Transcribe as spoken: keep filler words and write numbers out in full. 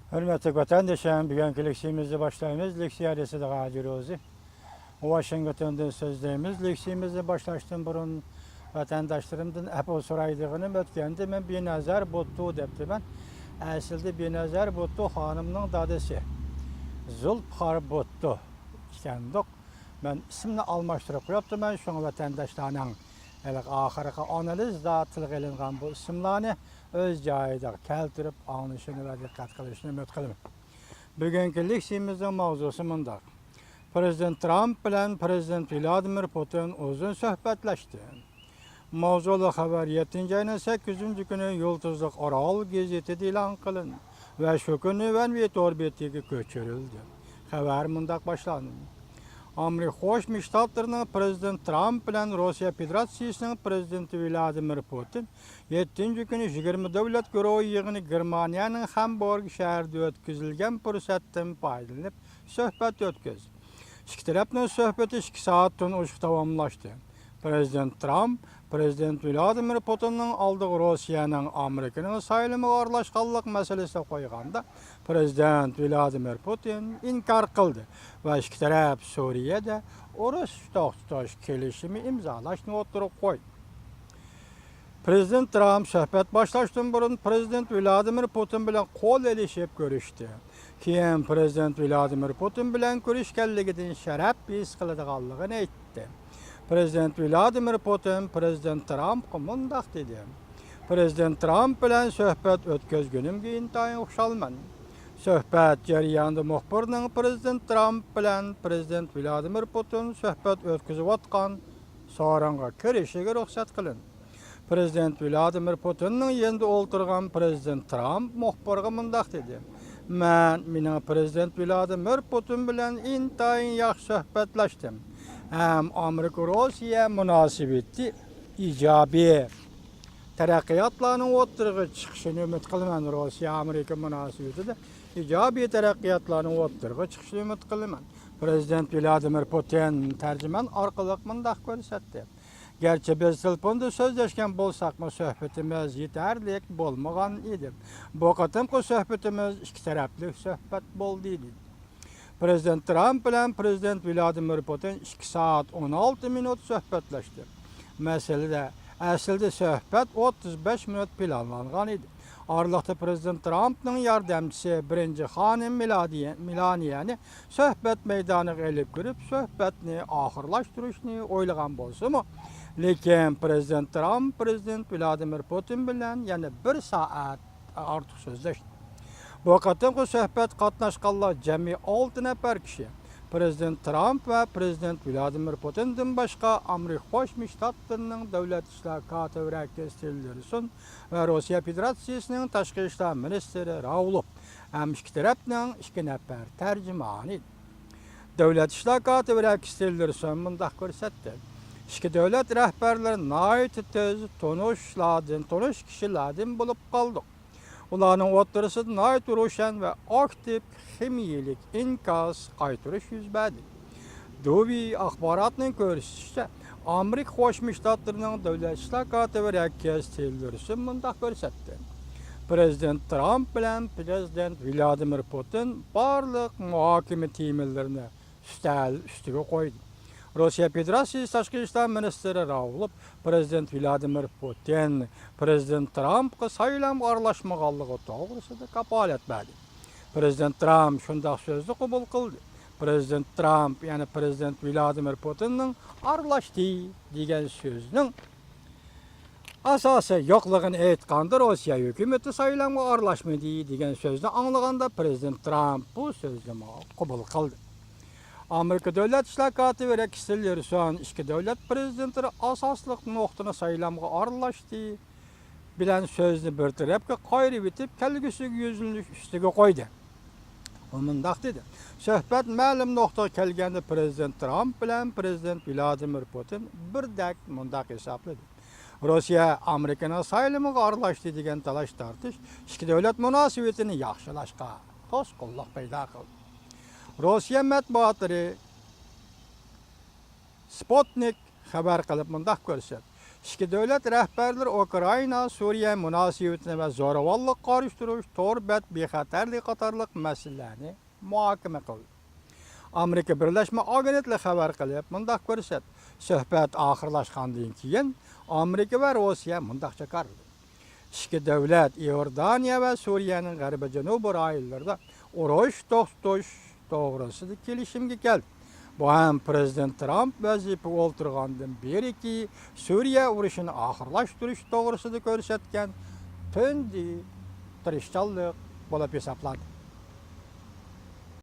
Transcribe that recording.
ھۆرمەتلىك ۋەتەندىشىم، بۈگۈنكى لېكسىيىمىزنى باشلايمىز. لېكسىيە رەسىدىغا ھاجى روزى. ۋاشىنگتوندىن سۆزلەيمىز. لېكسىيىمىزنى باشلاشتىن بۇرۇن ۋەتەنداشلىرىمدىن ئەپۇ سورايدىغىنىم، ئۆتكەندە مەن بىنەزەر بۇتتۇ دەپتىمەن. ئەسلىدە بىنەزەر بۇتتۇ خانىمنىڭ دادىسى زۇلپىقار بۇتتۇ ئىكەندۇق. مەن ئىسىمنى ئالماشتۇرۇپ قويۇپتىمەن، شۇڭا ۋەتەنداشلارنىڭ ھېلىقى ئاخىرقى ئانالىزدا تىلغا ئېلىنغان بۇ ئىسىملارنى ئۆز جايىدا كەلتۈرۈپ ئاڭلىشىنى ۋە دىققەت قىلىشىنى ئۈمىد قىلىمەن. بۈگۈنكى لېكسىيىمىزنىڭ ماۋزۇسى مۇنداق. پىرېزىدېنت ترامپ بىلەن پىرېزىدېنت ۋلادىمىر پۇتىن ئۇزۇن سۆھبەتلەشتى. ماۋزۇلۇق خەۋەر يەتتىنچى ئاينىڭ سەككىزىنچى كۈنى يۇلتۇزلۇق ئارال گېزىتىدە ئېلان قىلىندى ۋە شۇ كۈنى ۋەنۋى تور بېتىگە كۆچۈرۈلدى. خەۋەر مۇنداق باشلاندى. ئامېرىكا قوشما شتاتلىرىنىڭ پىرېزىدېنتى ترامپ بىلەن روسىيە فېدېراتسىيىسىنىڭ پىرېزىدېنتى ۋلادىمىر پۇتىن يەتتىنچى كۈنى يىگىرمە دۆلەت گۇرۇھى يىغىنى گېرمانىيەنىڭ خامبورگ شەھىرىدە ئۆتكۈزۈلگەن پۇرسەتتىن پايدىلىنىپ سۆھبەت ئۆتكۈزدى. ئىككى تەرەپنىڭ سۆھبىتى ئىككى سائەتتىن ئوشۇق داۋاملاشتى. پىرېزىدېنت ترامپ پىرېزىدېنت ۋلادىمىر پۇتىننىڭ ئالدىغا روسىيەنىڭ ئامېرىكىنىڭ سايلىمىغا ئارىلاشقانلىق مەسىلىسىنى قويغاندا، پىرېزىدېنت ۋلادىمىر پۇتىن ئىنكار قىلدى ۋە ئىككى تەرەپ سۈرىيەدە ئۇرۇش توختىتىش كېلىشىمى ئىمزالاشنى ئوتتۇرىغا قويدى. پىرېزىدېنت ترامپ سۆھبەت باشلاشتىن بۇرۇن پىرېزىدېنت ۋلادىمىر پۇتىن بىلەن قول ئېلىشىپ كۆرۈشتى. كېيىن پىرېزىدېنت ۋلادىمىر پۇتىن بىلەن كۆرۈشكەنلىكىدىن شەرەپ ھېس قىلىدىغانلىقىنى ئېيتتى. پىرېزىدېنت ۋلادىمىر پۇتىن پىرېزىدېنت ترامپقا مۇنداق دېدى، پىرېزىدېنت ترامپ بىلەن سۆھبەت ئۆتكۈزگىنىمگە ئىنتايىن خۇشالمەن. سۆھبەت جەريانىدا مۇخبىرنىڭ پىرېزىدېنت ترامپ بىلەن پىرېزىدېنت ۋلادىمىر پۇتىن سۆھبەت ئۆتكۈزۈۋاتقان سورۇنغا كىرىشىگە رۇخسەت قىلىندى. پىرېزىدېنت ۋلادىمىر پۇتىننىڭ يېنىدا ئولتۇرغان پىرېزىدېنت ترامپ مۇخبىرغا مۇنداق دېدى، مەن مېنىڭ پىرېزىدېنت ۋلادىمىر پۇتىن بىلەن ئىنتايىن ياخشى سۆھبەتلەشتىم ھەم ئامېرىكا روسىيە مۇناسىۋىتى ئىجابىي تەرەققىياتلارنىڭ ئوتتۇرىغا چىقىشىنى ئۈمىد قىلىمەن. روسىيە ئامېرىكا مۇناسىۋىتىدە ئىجابىي تەرەققىياتلارنىڭ ئوتتۇرىغا چىقىشىنى ئۈمىد قىلىمەن. پىرېزىدېنت ۋلادىمىر پۇتىن تەرجىمان ئارقىلىق مۇنداق كۆرسەتتى. گەرچە بىز تېلېفوندا سۆزلەشكەن بولساقمۇ، سۆھبىتىمىز يېتەرلىك بولمىغان ئىدى. بۇ قېتىمقى سۆھبىتىمىز ئىككى تەرەپلىك سۆھبەت بولدى، دېدى. پىرېزىدېنت ترامپ بىلەن پىرېزىدېنت ۋلادىمىر پۇتىن ئىككى سائەت ئون ئالتە مىنۇت سۆھبەتلەشتى. مەسىلىدە، ئەسلىدە سۆھبەت ئوتتۇز بەش مىنۇت پىلانلانغان ئىدى. ئارىلىقتا پىرېزىدېنت ترامپنىڭ ياردەمچىسى بىرىنچى خانىم مېلادىيە-، مېلانىيەنى سۆھبەت مەيدانىغا ئېلىپ كىرىپ، سۆھبەتنى ئاخىرلاشتۇرۇشنى ئويلىغان بولسىمۇ، لېكىن پىرېزىدېنت ترامپ پىرېزىدېنت ۋلادىمىر پۇتىن بىلەن يەنە بىر سائەت ئارتۇق سۆزلەشتى. بۇ قېتىمقى سۆھبەت قاتناشقانلار جەمئىي ئالتە نەپەر كىشى. پىرېزىدېنت ترامپ ۋە پىرېزىدېنت ۋلادىمىر پۇتىندىن باشقا، ئامېرىكا قوشما شتاتلىرىنىڭ دۆلەت ئىشلار كاتىپى رەكس تىللېرسون ۋە روسىيە فېدېراتسىيىسىنىڭ تاشقى ئىشلار مىنىستىرى راۋلوف ھەم ئىككى تەرەپنىڭ ئىككى نەپەر تەرجىمانى. دۆلەت ئىشلار كاتىپى رەكس تىللېرسون مۇنداق كۆرسەتتى، ئىككى دۆلەت رەھبەرلىرى ناھايىتى تېز تونۇشلاردىن، تونۇش كىشىلەردىن بولۇپ قالدۇق. ئۇلارنىڭ ئوتتۇرىسىدا ناھايىتى روشەن ۋە ئاكتىپ خىمىيەلىك ئىنكاس قايتۇرۇش يۈز بەردى. دۇۋى ئاخباراتنىڭ كۆرسىتىشىچە، ئامېرىكا قوشما شتاتلىرىنىڭ دۆلەت ئىشلار كاتىپى رەكس تىللېرسون مۇنداق كۆرسەتتى، پىرېزىدېنت ترامپ بىلەن پىرېزىدېنت ۋلادىمىر پۇتىن بارلىق مۇھاكىمە تېمىلىرىنى ئۈستەل ئۈستىگە قويدى. روسىيە فېدېراتسىيىسى تاشقى ئىشلار مىنىستىرى راۋلوف پىرېزىدېنت ۋلادىمىر پۇتىن پىرېزىدېنت ترامپقا سايلامغا ئارىلاشمىغانلىقى توغرىسىدا كاپالەت بەردى. پىرېزىدېنت ترامپ شۇنداق سۆزنى قوبۇل قىلدى. پىرېزىدېنت ترامپ يەنە پىرېزىدېنت ۋلادىمىر پۇتىننىڭ ئارىلاشتى دېگەن سۆزنىڭ ئاساسى يوقلۇقىنى ئېيتقاندا، روسىيە ھۆكۈمىتى سايلامغا ئارىلاشمىدى دېگەن سۆزنى ئاڭلىغاندا، پىرېزىدېنت ترامپ بۇ سۆزنىمۇ قوبۇل قىلدى. ئامېرىكا دۆلەت ئىشلار كاتىپى رېكس تىللېرسون ئىككى دۆلەت پىرېزىدېنتلىرى ئاساسلىق نۇقتىنى سايلامغا ئارىلاشتى بىلەن سۆزنى بىر تەرەپكە قايرىۋېتىپ، كەلگۈسىگە يۈزلىنىش ئۈستىگە قويدى. ئۇ مۇنداق دېدى، سۆھبەت مەلۇم نۇقتىغا كەلگەندە، پىرېزىدېنت ترامپ بىلەن پىرېزىدېنت ۋلادىمىر پۇتىن بىردەك مۇنداق ھېسابلىدى، روسىيە ئامېرىكىنىڭ سايلىمىغا ئارىلاشتى دېگەن تالاش-تارتىش ئىككى دۆلەت مۇناسىۋىتىنى ياخشىلاشقا توسقۇنلۇق پەيدا قىلدى. روسىيە مەتبۇئاتلىرى سپۇتنىك خەۋەر قىلىپ مۇنداق كۆرسەتتى، ئىككى دۆلەت رەھبەرلىرى ئۇكرائىنا، سۈرىيە مۇناسىۋىتىنى ۋە زوراۋانلىققا قارشى تۇرۇش، تور بەت بىخەتەرلىكى قاتارلىق مەسىلىلەرنى مۇھاكىمە قىلدى. ئامېرىكا بىرلەشمە ئاگېنتلىقى خەۋەر قىلىپ مۇنداق كۆرسەتتى: سۆھبەت ئاخىرلاشقاندىن كېيىن ئامېرىكا ۋە روسىيە مۇنداق جاكارلىدى: ئىككى دۆلەت ئىئوردانىيە ۋە سۈرىيەنىڭ غەربىي جەنۇبىي رايونلىرىدا ئۇرۇش توختىتىش توغرىسىدا كېلىشىمگە كەلدى. بۇ ھەم پىرېزىدېنت ترامپ ۋەزىپىگە ئولتۇرغاندىن بېرىكى سۈرىيە ئۇرۇشىنى ئاخىرلاشتۇرۇش توغرىسىدا كۆرسەتكەن تۇنجى تىرىشچانلىق بولۇپ ھېسابلانىدۇ.